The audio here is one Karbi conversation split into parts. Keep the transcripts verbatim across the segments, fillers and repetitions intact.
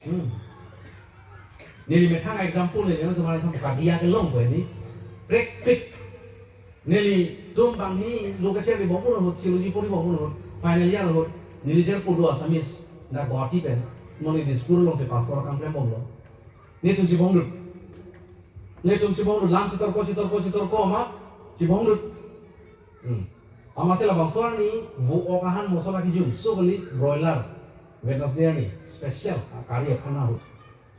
Hmm. Neli methang example neli nang tumar example kadiya kelong ko ini. Prek pik. Nelitum bang hi lokasia kebom ahut, theology pori bom ahut, final year ahut, neli cherpo do Assamese, na Guwahati pen, mo neli Dispur alongsi pastor akam klembomlo. Netum chibomdut. Netum chibomdut, lam chitorko, chitorko, chitorko ma, chibomdut. Hmm. Amatsi labangso arni vo-ok ahan mosola kijum, so kali broiler, Wednesday arni, special, akari akhana ahut.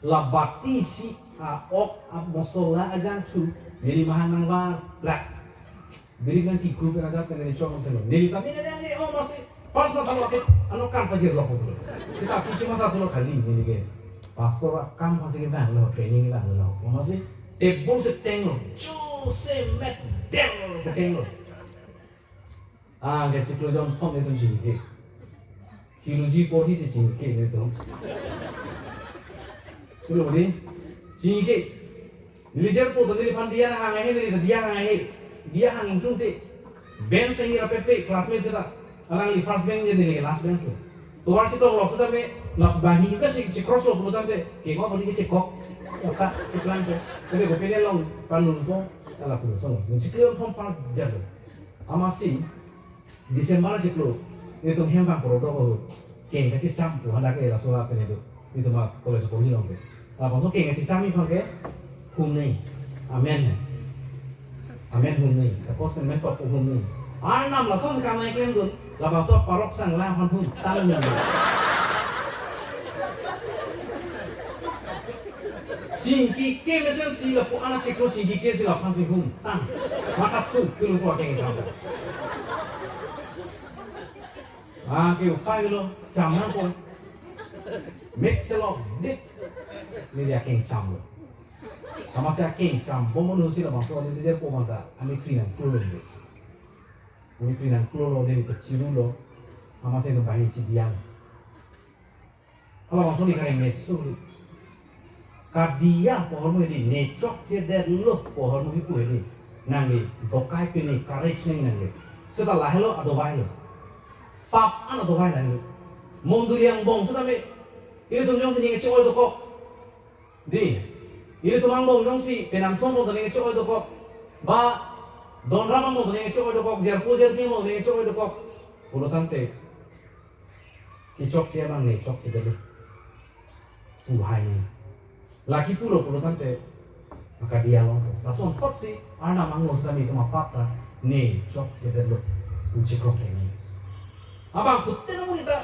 Labati si a-ok amosola ajangthu, neli mahan nangvar, plak. Birik nangtiku pen ajat pen neli chong thelo. Neli tame neli neli, oh, amatsi, first matha lo ake, ano kam pajirlo ko. Seta piche matha thelo kali neli ke. Pastor akam pasi kevanglo, training kevanglo. Oh, amatsi, table si tenglo, chu se met, del ke tenglo. Ah, ke chiklo jonthom netum chingki. Theology pori si chingki netum. Chulu di, chingki. Neli cherpo to neliphan diya hang ahe, neli diya hang ahe. Diya hang ingtung te. Bench sengir apepe, classmate seta. Alangli first bench, neli last bench lo. Tovar si tonglok setame, lap banghini ke si, si cross lo pulo tangte, ke ko boni ke si kok. Oka, si plan ko. Tapi ko pene long, panun ko, ala pulo song. Neli chiklo jonthom par jalo. Amatsi, December chiklo, netum hem bang prodok ahut. Keng kachecham pu hadak ke laso la pen netum. Netum a college pori long ke. Labangso keng kachecham aphan ke humnei. Amen. Amen humnei. Tapos amen papu humnei. Arnam laso si kam nai klemdun. Labangso parok sang la aphan humtang nang. Chingki ke mesen si lapu anak chiklo chingki ke si laphan si humtang. Maka su kelu ko akeng cham. Ah, ke upai lo, cham nangpo. Mek selok dit. Neli akeng chamlo. Amatsi akeng chambom ahut si labangso neli cherpo manta, ami kri nangklolo. Ami kri nangklolo, neli kechirulo. Amatsi netum banghini chidiya. Halabangso neli kareng mesu. Kadiya pu ahormu hedi, ne chokchedetlo pu ahormu kipu hedi. Nangli dokai pini courage nangji nangli. Seta lahelo adovai lo. Pap an adovai lahelo. Mondoli angbong setame, ilitum jongsi ne che-oi dokok. Di, ilitum angbong jongsi penang song angbong ne che-oi dokok. Ba, donram angbong ne che-oi dokok. Jerpo jerpi angbong ne che-oi dokok. Pulo tangte, kechokche abang ne chokchedetlo pu hai ni. Lake pulo pulo tangte, maka dialog. Laso anthotsi Arnam angno setame itum apap ta ne chokchedetlo pu chikrok ke ni. Abang pute na muni ta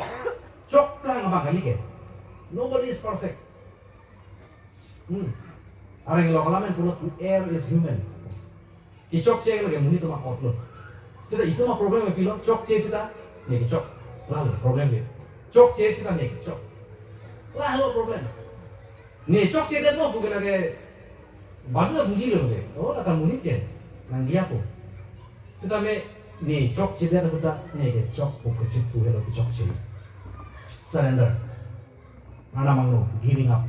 chokplang abang kali ke. Nobody is perfect. Hmm. Areng lo kalamen pulo to err is human. Kechokche lake monit atum akot lo. Seta itum a-problem pilo, chokche seta ne kechok. Lahelo problem ke. Chokche seta ne kechok. Lahelo problem. Ne chokchedetlo pu ke lake baru ta bujilo ke. Oh, lata monit ke nangdiya pu. Setame ne chokchedet pu ta ne kechok pu kechipu helo kechokche. Surrender. Arnam angno, giving up.